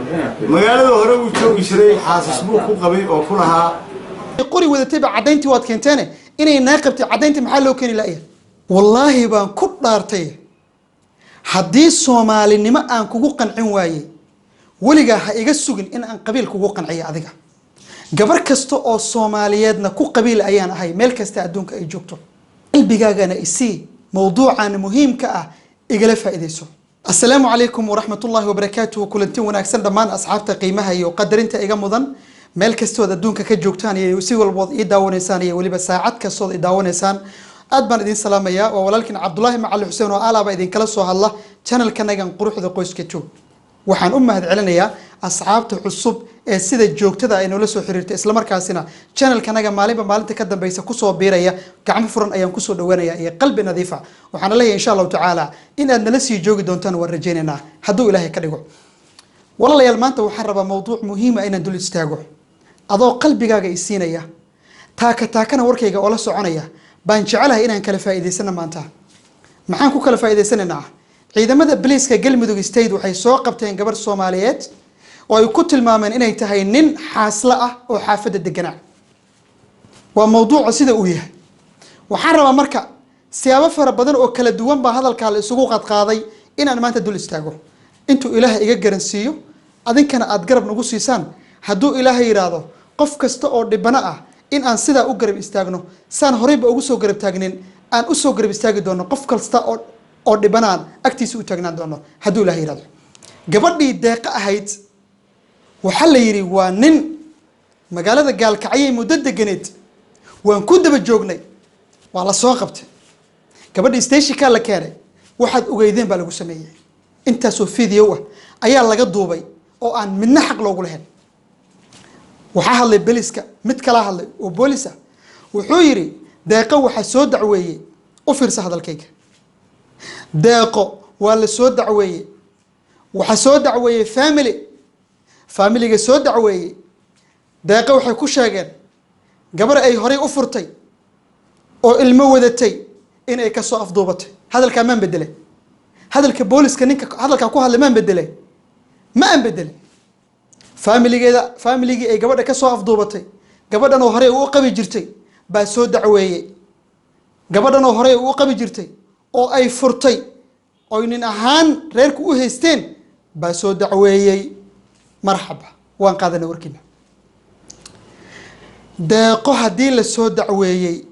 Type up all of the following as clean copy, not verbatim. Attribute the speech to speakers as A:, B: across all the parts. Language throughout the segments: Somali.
A: Magaalada hore wuu joogi jiray, xaasas buu ku qabay oo ku lahaa.
B: Qori wadatayba caddayntii waad keenteene, inay naa qabtay caddayntii maxaa loo keeni la'ya? Wallaahi baan ku dhaartay, haddii Soomaalinimo aan kugu qancin waayey, weligaa ha iga sugin in aan qabiil kugu qanciyo. Adiga gabar kasta oo Soomaaliyeedna ku qabiil ayaan ahay, meel kasta adduunka ay joogto. Qalbigaagana isii, mowduucan muhiimka ah igala faa'iidayso. Assalaamu calaykum waraxmatullaahi wabarakaatuhu. Kulanti wanaagsan dhammaan asxaabta qiimaha iyo qadarinta iga mudan, meel kastood adduunka ka joogtaan iyo si walbood ii daawanaysaan iyo weliba saacad kastood i daawanaysaan, aad baan idin salaamayaa. Waa walaalkiin Cabdulaahi Macali Xuseen oo alaaba idinkala soo hadla channelkanagan Quruxda Qoyska Joog. Waxaan u mahad celinayaa asxaabta cusub ee sida joogtada ay noola soo xiriirtay, islamarkaasina channelkanaga maalinba maalinta ka dambeysa kusoo biiraya. Gacmo furan ayaan kusoo dhawaanaya iyo qalbi nadiifa. Waxaana leeyahay, insha Allahu tacaala, in aad nala sii joogi doontaan waan rajaynaynaa, hadduu Ilaahay ka dhigo. Walaalayaal, maanta waxaan rabaa mowduuc muhiima inaan dul istaago. Adoo qalbigaaga isiinaya, taaka taakana warkayga oo la soconaya, baan jecelahay inaan kala faa'iidaysano maanta. Maxaan ku kala faa'iidaysanaynaa? Ciidamada boliiska Galmudug State waxay soo qabteen gabarh Soomaaliyeed oo ay ku tilmaameen inay tahay nin xaaslo ah oo xaafadda deganaa. Waa mowduuca sida uu yahay. Waxaan rabaa marka siyaabo fara badan oo kala duwan baa hadalkaa la isugu qadqaaday inaan maanta dul istaago, intuu Ilaahay iga garansiiyo, adinkana aad garab nagu siisaan. Hadduu Ilaahay yidhaahdo, qof kasta oo dhibano ah in aan sidaa u garab istaagno, saan horeyba ugu soo garab taagnin aan usoo garab istaagi doono, qof kasta oo dhibanaan agtiisa u taagnaan doono, hadduu Ilahay yidhahdo. Gabadhii Deeqo ahayd waxaa la yidhi waa nin magaalada Gaalkacyay muddo deganeed. Waan ku daba joognay, waa la soo qabtay gabadhii, stationkaa la keenay. Waxaad ogeydeen baa lagu sameeyey. Intaasoo video ah ayaa laga duubay oo aan midna xaq loogu lahayn. Waxaa hadlay beliska, mid kala hadlay oo boolis ah, wuxuu yidhi Deeqo waxaa soo dacweeyey. U fiirsa hadalkayga. Deeqo waa la soo dacweeyey, waxaa soo dacweeyey family. Familiga soo dacweeyey Deeqo waxay ku sheegeen gabar ay horay u furtay oo ilmo wadatay in ay kasoo afduubatay. Hadalkaa maan bedelay? Hadalka booliska, ninka hadalkaa ku hadlay maan bedelay? Ma aan bedelay. Familigeeda, familigii ay gabadha kasoo afduubatay, gabadhan oo horey u qabi jirtay baa soo dacweeyey. Gabadhan oo horey u qabi jirtay oo ay furtay oy nin ahaan reerku u haysteen baa soo dacweeyey. Marxaba, waan qaadanay warkiina. Deeqo haddii la soo dacweeyey,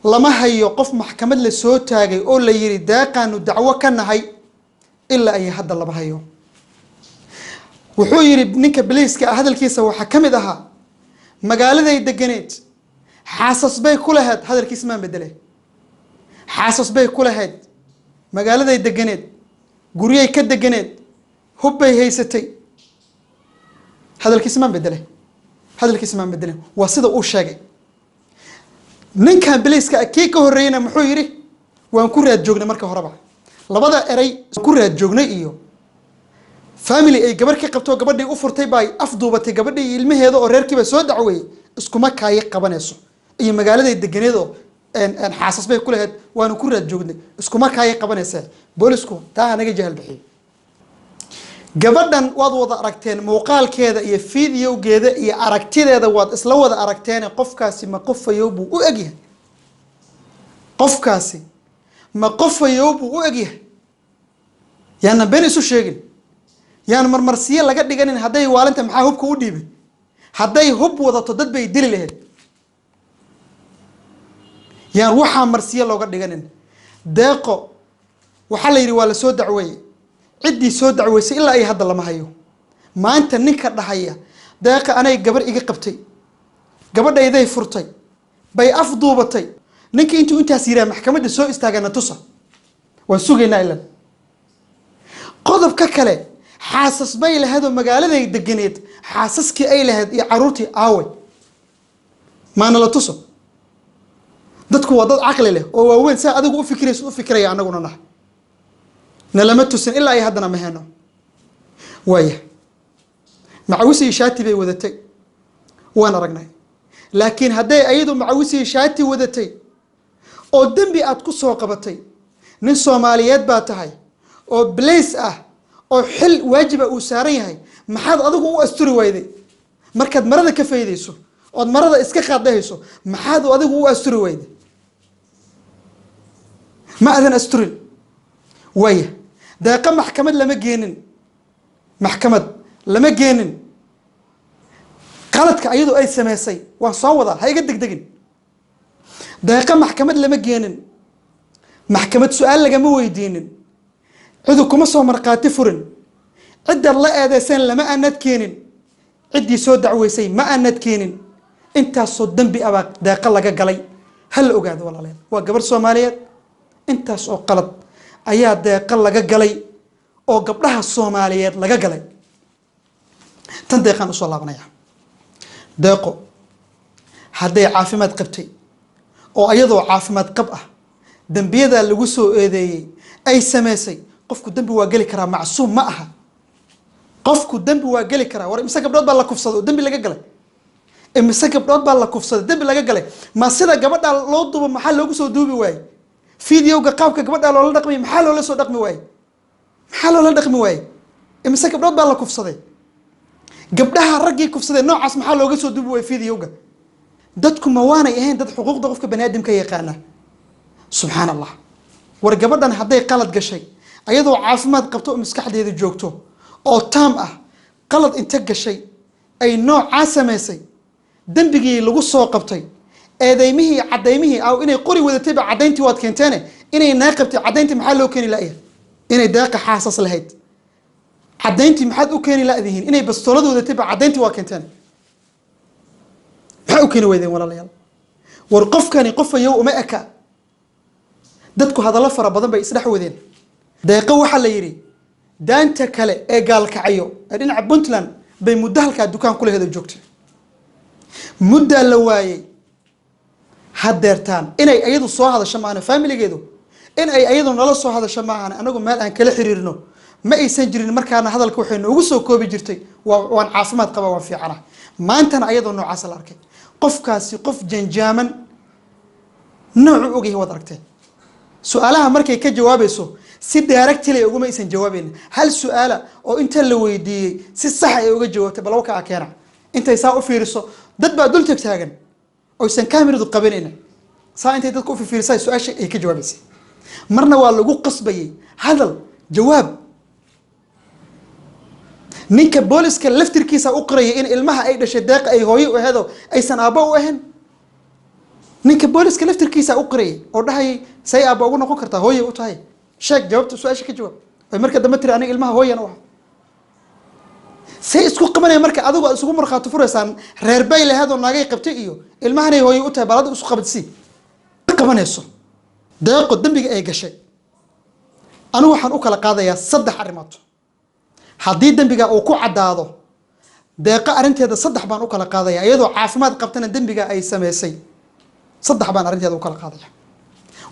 B: lama hayo qof maxkamad la soo taagay oo la yidhi Deeqaanu dacwo ka nahay. Ilaa ay hadda lama hayo. Wuxuu yidhi ninka boliiska ah, hadalkiisa waxaa ka mid ahaa, magaaladay deganeed xaasas bay ku lahayd. Hadalkiisa maan bedele? Xaasas bay ku lahayd magaaladay deganeed, guryay ka deganeed, hubbay haysatay. Hadalkiisa maan bedele? Hadalkiisa maan bedelen. Waa sida uu sheegay ninkan boliiska ah. Kii ka horreeyeyna muxuu yidhi? Waan ku raad joognay marka horeba. Labada eray, ku raad joognay iyo family ay gabar ka qabto, gabadhii u furtay baa afduubatay gabadhii iyo ilmaheeda oo reerkiiba soo dacweeyey, iskuma kaayi qabanayso. Iyo magaaladay deganeed oo xaasas bay ku lahayd, waanu ku raad joognay, iskuma kaayi qabanaysa. Boolisku taa hanaga jahal bixiyo. Gabadhan waad wada aragteen muuqaalkeeda iyo videogeeda iyo aragtideeda, waad isla wada aragteen. Qofkaasi ma qofayow buu u egyahay? Qofkaasi ma qofayow buu u egyahay? Yaana been isu sheegin, yaan marmarsiye laga dhiganin. Hadday waalinta, maxaa hubka u dhiibay? Hadday hub wadato, dad bay dili lahayd. Yaan waxaa marsiye looga dhiganin. Deeqo waxaa la yidhi waa la soo dacweeyey. Ciddii soo dacweysay ilaa ay hadda lama hayo. Maanta ninka dhahaya Deeqa anay gabar iga qabtay, gabadhayday furtay bay afduubatay, ninka intuu intaas yiraa maxkamadda soo istaagana tusa, waan sugaynaa. Ilan qodobka kale, xaasas bay lahayd oo magaaladay deganeed, xaasaskii ay lahayd iyo caruurtii aaway? Maana la tuso. Dadku waa dad caqli leh oo waaweyn. Saa adigu u fikiraysa u fikiraya anaguna nahay. Nalama tusin ilaa ay haddana ma heno. Waaya, macawis iyo shaati bay wadatay, waan aragnay. Laakiin hadday ayadu macawis iyo shaati wadatay oo dembi aad ku soo qabatay, nin Soomaaliyeed baa tahay oo blace ah. Oo xil waajiba uu saaran yahay, maxaad adigu u asturi wayday? Markaad marada ka faydayso ood marada iska qaadahayso, maxaad adigu u asturi wayday? Ma aadan asturin. Waaya, Deeqa maxkamad lama geenin, maxkamad lama geenin. Qaladka ayadoo ay sameysay waan soo wadaa, ha iga degdegin. Deeqa maxkamad lama geenin, maxkamad su-aal lagama weydiinin, cidu kuma soo markhaati furin, ciddaad la eedeyseen lama aanad keenin, ciddii soo dacweysay ma aanad keenin. Intaasoo dembi abaa Deeqa laga galay. Ha la ogaado, walaalayaal, waa gabar Soomaaliyeed. Intaas oo qalad ayaa Deeqa laga galay oo gabdhaha Soomaaliyeed laga galay. Tan Deeqaan usoo laabanaya. Deeqo hadday caafimaad qabtay oo ayadoo caafimaad qab ah dembiyadaa lagu soo eedeeyey ay samaysay, qofku dembi waa geli karaa, macsuum ma aha. Qofku dembi waa geli karaa. War, imise gabdhood baa la kufsaday oo dembi laga galay? Imise gabdhood baa la kufsaday, dembi laga galay? Ma sida gabadha loo duubo maxaa loogu soo duubi waayey videoga? Qaabka gabadha loola dhaqmay maxaa loola soo dhaqmi waayey? Maxaa loola dhaqmi waayey? Imise gabdhood baa la kufsaday? Gabdhaha raggii kufsaday noocaas maxaa looga soo duubi waayey videoga? Dadku ma waanay ahayn dad xuquuqda qofka bani aadamka yaqaana? Subxaan Allah. War, gabadhan hadday qalad gashay, ayadoo caafimaad qabto oo maskaxdeeda joogto oo taam ah, qalad inta gashay ay noocaa samaysay, dembigii lagu soo qabtay, eedeymihii, cadaymihii aw inay qori wadatayba caddayntii waad keenteene, inay naa qabtay caddayntii maxaa loo keeni la'yahay? Inay Deeqa xaasas lahayd caddayntii maxaad u keeni la'dihiin? Inay bastoolad wadatayba caddayntii waa keenteen, maxaa u keeni weydeen, walaalayaal? War, qofkani qof ayow uma eka. Dadku hadallo fara badan bay isdhex wadeen. Deeqo waxaa la yidhi daanta kale ee Gaalkacyo ee dhinaca Puntland bay muddo halkaa dukaan kulaheeda joogtay. Muddaa la waayey. Hadeertaan inay iyadu soo hadasho maahane, faamiligeedu in ay iyadu nala soo hadasho maahan, anagu meel aan kala xiriirno ma aysan jirin. Markaana hadalka waxay noogu soo koobi jirtay, waa waan caafimaad qaba, waan fiicana. Maantana ayadoo noocaasa la arkay. Qofkaasi qof janjaaman noocu ogyahay waad aragteen. Su-aalaha markay ka jawaabayso si directly uguma aysan jawaabaynin. Hal su-aala oo inta la weydiiyey si sax ay uga jawaabtay bal kaa keena. Intay saa u fiiriso, dad baa dul tagtaagan oysan kameradu qabanayna, saa intay dadka u fiirisa su-aasha ay ka jawaabaysay. Marna waa lagu qasbayay hadal jawaab. Ninka booliska laftirkiisa u qorayay in ilmaha ay dhashay Deeqa ay hooyo u aheedo, aysan aabbo u ahayn. Ninka booliska laftirkiisa u qorayay oo dhahayay, say aabba ugu noqon kartaa, hooyay u tahay, sheeg jawaabta, su-aasha ka jawaab. Ay marka dambe tiri, aniga ilmaha hooyana u aha. Say isku qabanaya marka adigu aad isugu markhaati furaysaan reer bay laheed oo naagay qabtay iyo ilmahanay hooyay u tahay? Bal adigu isu qabadsii ma qabanayso. Deeqo dembiga ay gashay anigu waxaan u kala qaadayaa saddex arrimood. Haddii dembiga uu ku caddaado Deeqo, arrinteeda saddex baan u kala qaadaya. Iyadoo caafimaad qabtana dembiga ay samaysay, saddex baan arrinteeda u kala qaadaya.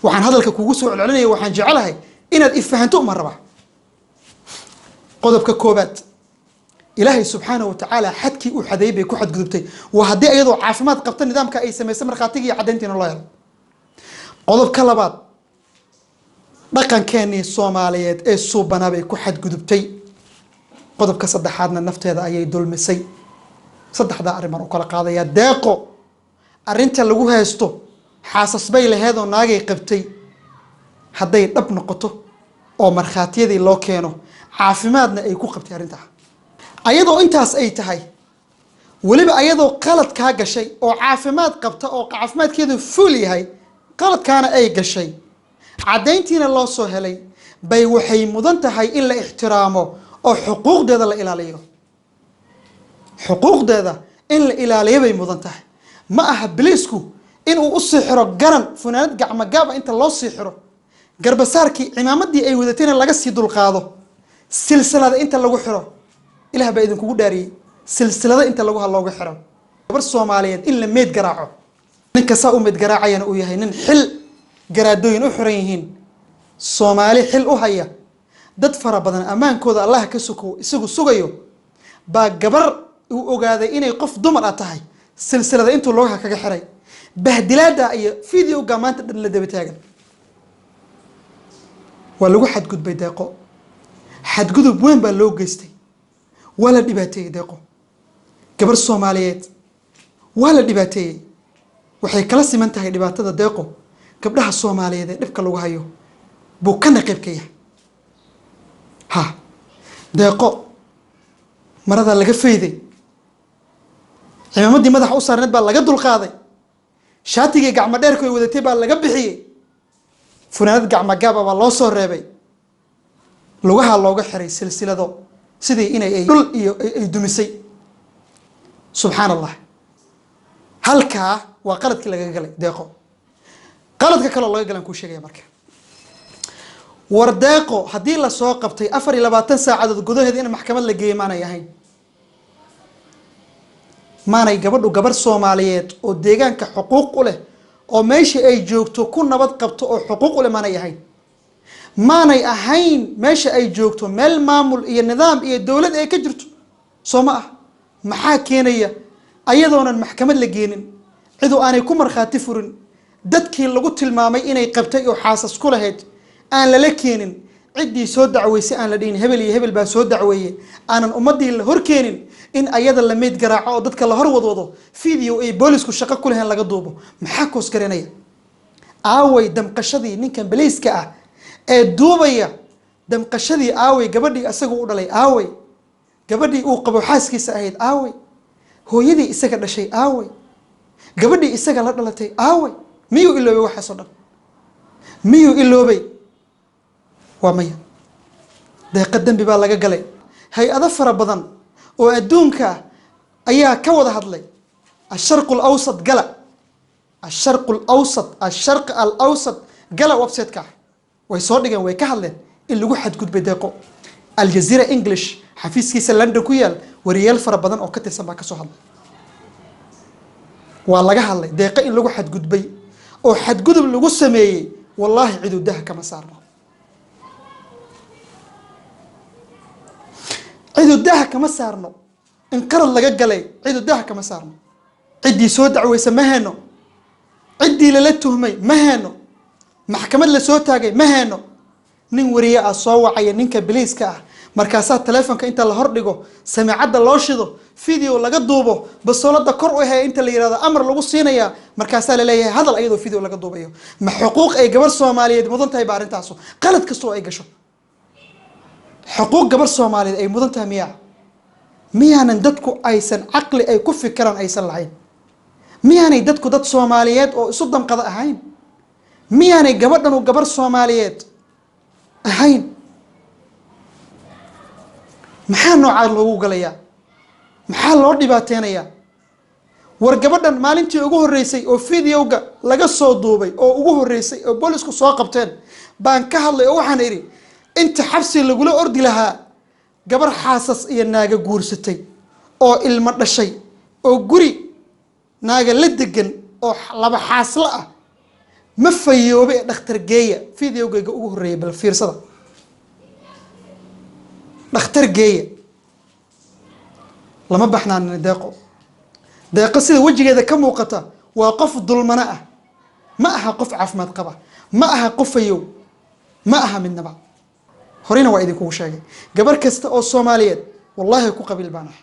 B: Waxaan hadalka kugu soo celcelinaya, waxaan jecelahay inaad ifahanto uma rabaa. Qodobka koobaad, Ilaahay subxaanahu watacaala xadkii uu xadeeyey bay ku xadgudubtay. Waa haddii iyadoo caafimaad qabta nidaamka ay samaysay, markhaatigii iyo caddayntiina loo helo. Qodobka labaad, dhaqankeenii Soomaaliyeed ee suubanaa bay ku xadgudubtay. Qodobka saddexaadna, nafteeda ayay dulmisay. Saddexdaa arrin baan u kala qaadayaa Deeqo arrinta lagu haysto, xaasas bay laheedoo naagay qabtay. Hadday dhab noqoto oo markhaatiyadii loo keeno, caafimaadna ay ku qabtay arrintaa, ayadoo intaas ay tahay, weliba ayadoo qalad kaa gashay oo caafimaad qabta oo caafimaadkeedu fuul yahay, qaladkaana ay gashay, caddayntiina loo soo helay, bay waxay mudan tahay in la ixtiraamo oo xuquuqdeeda la ilaaliyo. Xuquuqdeeda in la ilaaliyo bay mudan tahay. Ma aha biliisku inuu u sii xiro garan, funaanad gacmo gaaba inta loo sii xiro, garbasaarkii, cimaamadii ay wadatayna laga sii dulqaado, silsilada inta lagu xiro. Ilaah baa idinkugu dhaariyey, silsilada inta lagu looga xiro gabar Soomaaliyeed, in la meed garaaco, ninka saa u meed garaacayana uu yahay nin xil garaadooyin u xiran yihiin, Soomaali xil u haya, dad fara badan ammaankooda Allah ka suko isagu sugayo, baa gabar uu ogaaday inay qof dumar ah tahay silsilada intuu loogaha kaga xiray, bahdilaada iyo videoga maanta dhan la daba taagan. Waa lagu xadgudbay Deeqo. Xadgudub weyn baa loo geystay, waa la dhibaateeyey. Deeqo, gabar Soomaaliyeed, waa la dhibaateeyey. Waxay kala siman tahay dhibaatada Deeqo gabdhaha Soomaaliyeed ee dhibka lagu hayo buu kana qayb ka yahay. Ha, Deeqo maradaa laga fayday, cimaamaddii madaxa u saarneed baa laga dulqaaday, shaatigii gacmo dheerku ay wadatay baa laga bixiyey, funaanad gacmo gaaba baa loo soo reebay, lugaha looga xiray silsilado sidii inay ay dhul iyo ay dumisay. Subxaan Allah, halkaa waa qaladkii laga galay Deeqo. Qaladka kaloo laga galan kuu sheegaya marka. War Deeqo haddii lasoo qabtay, 24 saacadood gudaheeda in maxkamad la geeyey maanay ahayn? Maanay gabadhu gabar Soomaaliyeed oo deegaanka xuquuq u leh oo meesha ay joogto ku nabad qabto oo xuquuq u leh maanay ahayn? Maanay ahayn meesha ay joogto meel maamul iyo nidaam iyo dowlad ay ka jirto? Soo ma ah? Maxaa keenaya ayadoonan maxkamad la geenin, cidu aanay ku markhaati furin, dadkii lagu tilmaamay inay qabtay oo xaasas ku lahayd aan lala keenin, ciddii soo dacweysay aan la dhihin hebel iyo hebel baa soo dacweeyey, aanan ummaddii la hor keenin, in ayada la meyd garaaco oo dadka la hor wadwado, video ay boolisku shaqo ku leheen laga duubo? Maxaa koos garanaya? Aaway damqashadii ninkan boliiska ah ee duubaya? Damqashadii aaway? Gabadhii isaga u dhalay aaway? Gabadhii uu qabo xaaskiisa ahayd aaway? Hooyadii isaga dhashay aaway? Gabadhii isaga la dhalatay aaway? Miyuu iloobay waxaasoo dhan? Miyuu iloobay? Waa maya. Deeqa dembi baa laga galay. Hay-ado fara badan oo adduunka ah ayaa ka wada hadlay. Asharqu Alawsat gala, Asharqu Alawsat, Asharq Alawsat gala, website-ka ah way soo dhigeen, way ka hadleen in lagu xadgudbay Deeqo. Aljazeera English xafiiskiisa London ku yaal, wariyaal fara badan oo ka tirsan baa kasoo hadlay. Waa laga hadlay Deeqo in lagu xadgudbay oo xadgudub lagu sameeyey. Wallaahi ciduudaha kama saarno, ciduudaha kama saarno in qarad laga galay, ciduudaha kama saarno. Ciddii soo dacweysa ma heno, ciddii lala tuhmay ma heno, maxkamad la soo taagay ma heno. Nin wariye ah soo wacaya ninka biliiska ah, markaasaa taleefonka inta la hordhigo, samiicadda loo shido, video laga duubo, basoolada kor u he inta la yihahdo amar lagu siinayaa, markaasaa laleeyahay hadal, ayadoo video laga duubayo. Ma xuquuq ay gabar Soomaaliyeed mudan tahay ba arrintaasu? Qalad kastoo ay gasho, xuquuq gabar Soomaaliyeed ay mudan tahay miyaa? Miyaanan dadku aysan caqli ay ku fikiraan aysan lahayn? Miyaanay dadku dad Soomaaliyeed oo isu damqada ahayn? Miyaanay gabadhanu gabar Soomaaliyeed ahayn? Maxaa noocaa loogu galayaa? Maxaa loo dhibaateynayaa? War gabadhan maalintii ugu horreysay oo videoga laga soo duubay oo ugu horreysay oo boolisku soo qabteen baan ka hadlay oo waxaan idhi, inta xabsi lagula ordi lahaa gabar xaasas iyo naaga guursatay oo ilmo dhashay oo guri naaga la degan oo laba xaaslo ah, ma fayoobe ee dhakhtar geeya. Videogayga ugu horreeyay bal fiirsada. Dhakhtar geeya. Lama baxnaanin Deeqo. Deeqo sida wejigeeda ka muuqata waa qof dulmano ah, ma aha qof caafimaad qaba, ma aha qof fayow, ma aha midnaba. Horeyna waa idinkugu sheegay, gabar kasta oo Soomaaliyeed wallaahi ku qabiil baan ahay.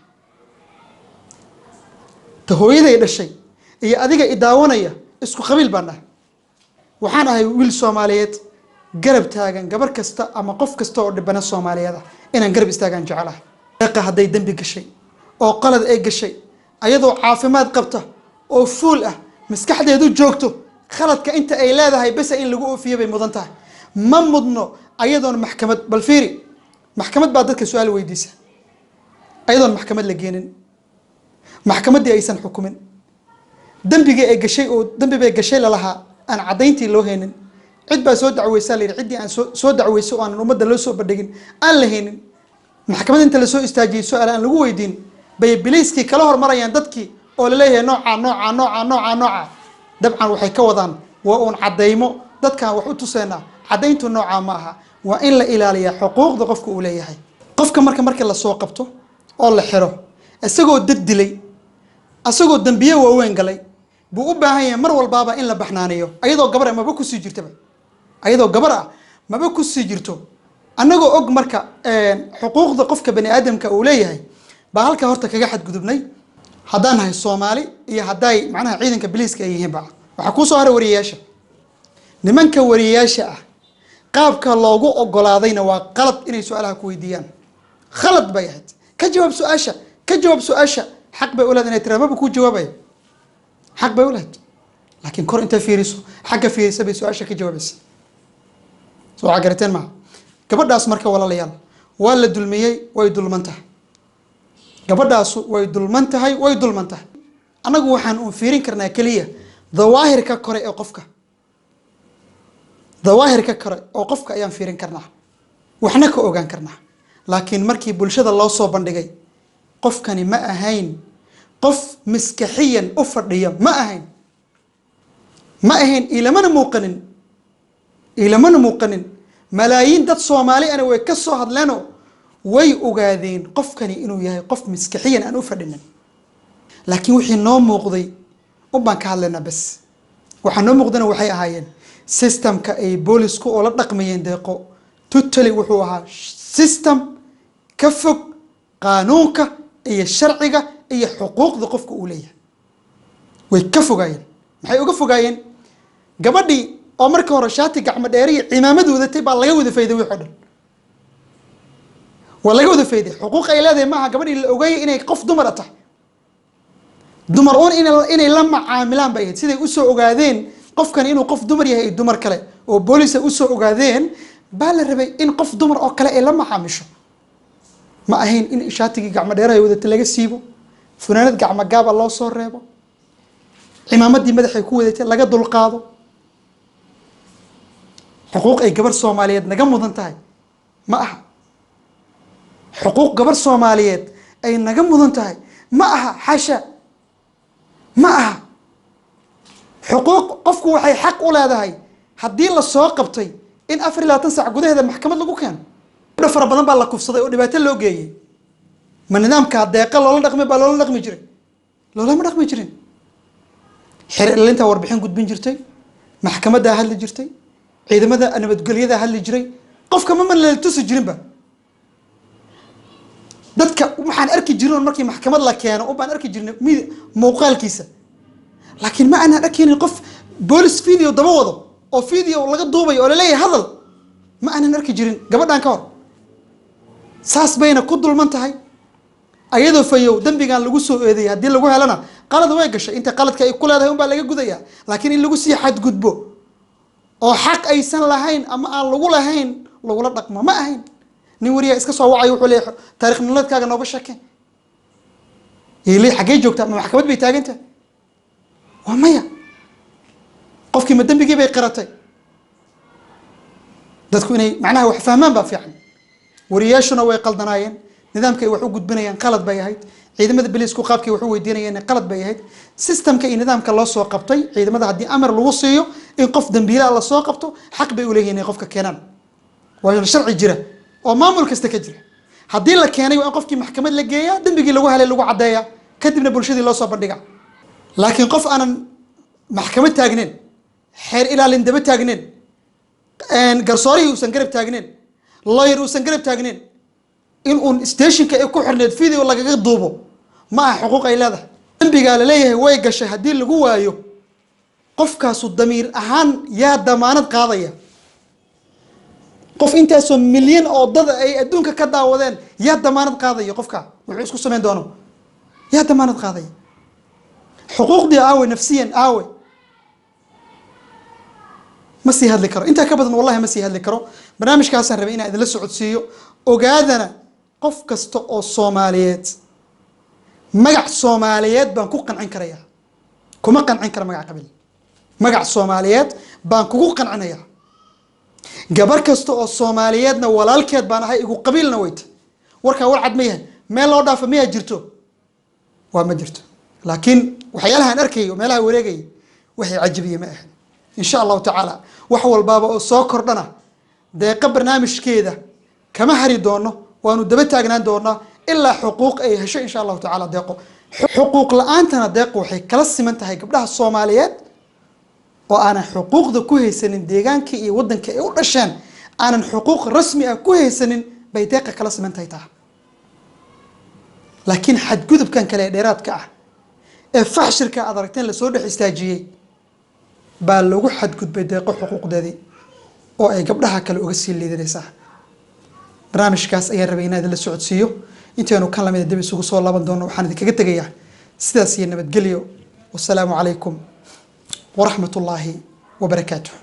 B: Ta hooyaday dhashay iyo adiga i daawanaya isku qabiil baan ahay. Waxaan ahay wiil Soomaaliyeed garab taagan gabar kasta ama qof kasta oo dhibana Soomaaliyeed ah inaan garab istaagaan jecelahay. Deeqa hadday dembi gashay oo qalad ay gashay, ayadoo caafimaad qabta oo fuul ah, maskaxdeedu joogto, khaladka inta ay leedahay besa in lagu oofiyo bay mudan tahay. Ma mudno ayadoon maxkamad. Bal fiiri, maxkamad baa dadka su-aal weydiisa. Ayadoon maxkamad la geenin, maxkamaddii aysan xukumin, dembigii ay gashay oo dembi bay gashay lalahaa aan caddayntii loo haynin, cid baa soo dacweysaa la yidhi, ciddii aan soo dacweyso oo aanan ummadda loo soo bandhigin aan la haynin, maxkamad inta lasoo istaajiyey su-aal aan lagu weydiin bay biliiskii kala hormarayaan dadkii oo laleeyahay nooca nooca nooca nooca nooca. Dabcan waxay ka wadaan waa uun caddaymo dadkaan wax u tuseynaa. Caddayntu noocaa ma aha. Waa in la ilaaliyaa xuquuqda qofka uu leeyahay. Qofka marka lasoo qabto oo la xiro isagoo dad dilay, isagoo dembiye waaweyn galay, buu u baahan yahay mar walbaaba in la baxnaaniyo. Ayadoo gabar ah maba kusii jirtaba, ayadoo gabar ah maba kusii jirto. Annagoo og marka xuquuqda qofka bani aadamka uu leeyahay baa halkaa horta kaga xadgudubnay, haddaan nahay Soomaali iyo hadday macnaha ciidanka biliiska ay yihiinba. Waxaa kuu soo haray wariyayaasha. Nimanka wariyayaasha ah qaabka loogu ogolaadayna waa qalad inay su-aalaha ku weydiiyaan. Khalad bay ahayd. "Ka jawaab su-aasha, ka jawaab su-aasha," xaq bay u leed inay tiraa. Maba kuu jawaabaya, xaq bay u lehed, laakiin kor intay fiiriso, xagga fiirisa bay su-aasha ka jawaabaysa. Soo waxaa garateen maaha gabadhaas. Marka walaalayaal, waa la dulmiyey, way dulman tahay gabadhaasu, way dulman tahay, way dulman tahay. Annagu waxaan uun fiirin karnaa keliya dawaahirka kore ee qofka. Dawaahirka kore oo qofka ayaan fiirin karnaa, waxna ka ogaan karnaa. Laakiin markii bulshada loo soo bandhigay, qofkani ma ahayn qof maskaxiyan u fadhiya. Ma ahayn, ma ahayn, ilamana muuqanin, ilamana muuqanin. Malaayiin dad Soomaali ana way ka soo hadleenoo way ogaadeen qofkani inuu yahay qof maskaxiyan aan u fadhinin. Laakiin wixii noo muuqday un baan ka hadlaynaa bas. Waxaa noo muuqdana waxay ahaayeen systemka ay boolisku oo la dhaqmayeen Deeqo. Totally wuxuu ahaa system ka fog qaanuunka iyo sharciga iyo xuquuqda qofka uu leeyahay. Way ka fogaayeen. Maxay uga fogaayeen? Gabadhii oo marka hore shaati gacmo dheer iyo cimaamad wadatay baa laga wada fayday. Wix oo dhan waa laga wada fayday. Xuquuq ay leedahay maaha. Gabadhii la ogeeyay inay qof dumara tahay, dumar uun inay la macaamilaan bay ahayd. Siday usoo ogaadeen qofkan inuu qof dumar yahay, dumar kale oo boolisa usoo ogaadeen, baa la rabay in qof dumar oo kale ay la macaamisho. Ma ahayn in shaatigii gacmo dheeraha wadata laga siibo, funaanad gacmo gaaba loo soo reebo, cimaamadii madaxay ku wadatay laga dulqaado. Xuquuq ay gabar Soomaaliyeed naga mudan tahay ma aha. Xuquuq gabar Soomaaliyeed ay naga mudan tahay ma aha. Xasha, ma aha xuquuq. Qofku waxay xaq u leedahay haddii la soo qabtay in 24 saac gudaheeda maxkamad lagu keeno. Gabdho fara badan baa la kufsaday oo dhibaato loo geeyey. Ma nidaamkaa Deeqa loola dhaqmay baa loola dhaqmi jiray? Loolama dhaqmi jirin. Xeer ilaalintaa warbixin gudbin jirtay, maxkamaddaa hadli jirtay, ciidamada nabadgelyadaa hadli jiray. Qofka ma man la tusi jirinba. Dadka waxaan arki jirin markii maxkamad la keeno un baan arki jirnay mid muuqaalkiisa, laakiin ma aanan arkaynin qof boolis video daba wado oo video laga duubayo oo laleeyahay hadal. Ma aanan arki jirin gabadhan ka hor. Saas bayna ku dulman tahay ayadoo fayow. Dembigan lagu soo eedeeyay haddii lagu helana, qalad way gashay. Inta qaladka ay ku leedahay un baa laga gudayaa. Laakiin in lagu sii xadgudbo oo xaq aysan lahayn ama aan lagu lahayn lagula dhaqmo ma ahayn. Nin wariyaa iska soo wacayo, wuxuu leeyahay, "Taarikh nololeedkaaga nooga shake." Ili xaggee joogtaa? Ma maxkamad bay taagantahay? Waa maya. Qofkii ma dembigii bay qiratay? Dadku inay macnaha wax fahmaan baa fiican. Wariyaashuna way qaldanaayeen. Nidaamka ay wax u gudbinayaan qalad bay ahayd. Ciidamada boliisku qaabkay wax u weydiinayeen qalad bay ahayd. Systemka iyo nidaamka loo soo qabtay ciidamada, haddii amar lagu siiyo in qof dambiilaa lasoo qabto, xaq bay uleeyihin inay qofka keenaan. Waa sharci jira oo maamul kasta ka jira. Haddii la keenay, waa in qofkii maxkamad la geeyaa, dembigii lagu helay lagu caddeeyaa, kadibna bulshadii loo soo bandhiga. Laakiin qof aanan maxkamad taagneen, xeer ilaalin daba taagneen, garsoorihii uusan garab taagneen, lawyer uusan garab taagneen, in uun stationka ay ku xirneed video lagaga duubo, ma aha xuquuq ay leedahay. Dembigaa laleeyahay way gashay haddii lagu waayo, qofkaasu damiir ahaan yaa damaanad qaadaya? Qof intaasoo milyan oo dad ay adduunka ka daawadeen, yaa damaanad qaadaya? Qofka wuxuu isku samayn doono yaa damaanad qaadaya? Xuquuqdii aawe? Nafsiyan aawe? Ma sii hadli karo intaa ka badan, wallahi ma sii hadli karo. Barnaamijkaasaan rabay inaan idinla socodsiiyo. Ogaadana, qof kasta oo Soomaaliyeed, magac Soomaaliyeed baan ku qancin karaya, kuma qancin kara magac qabiil. Magac Soomaaliyeed baan kugu qancinaya. Gabar kasta oo Soomaaliyeedna walaalkeed baan ahay, igu qabiilna weyta. Warkaa war cad ma yahay? Meel loo dhaafa miyaa jirto? Waa ma jirto. Laakiin waxyaalahaan arkayay oo meelaha wareegayay waxay cajibiye ma ahayn. Insha Allahu tacaala, wax walbaaba oo soo kordhana, Deeqa barnaamijkeeda kama hari doono. Waanu daba taagnaan doonaa ilaa xuquuq ay hesho, insha Allahu tacaala. Deeqo xuquuq la-aantana, Deeqo waxay kala siman tahay gabdhaha Soomaaliyeed oo aanan xuquuqda ku haysanin deegaankii iyo waddanka ay u dhasheen. Aanan xuquuq rasmi ah ku haysanin bay Deeqa kala siman tahay taa. Laakiin xadgudubkan kale ee dheeraadka ah ee faxshirka aad aragteen lasoo dhex istaajiyey baa lagu xadgudbay Deeqo xuquuqdeedii oo ay gabdhaha kale uga sii liidanaysaa. Barnaamijkaas ayaan rabay inaan idinla socodsiiyo. Intaynu kan lamida dib isugu soo laaban doono, waxaan idinkaga tegayaa sidaas iyo nabadgelyo. Wasalaamu calaykum waraxmat ullaahi wabarakaatuh.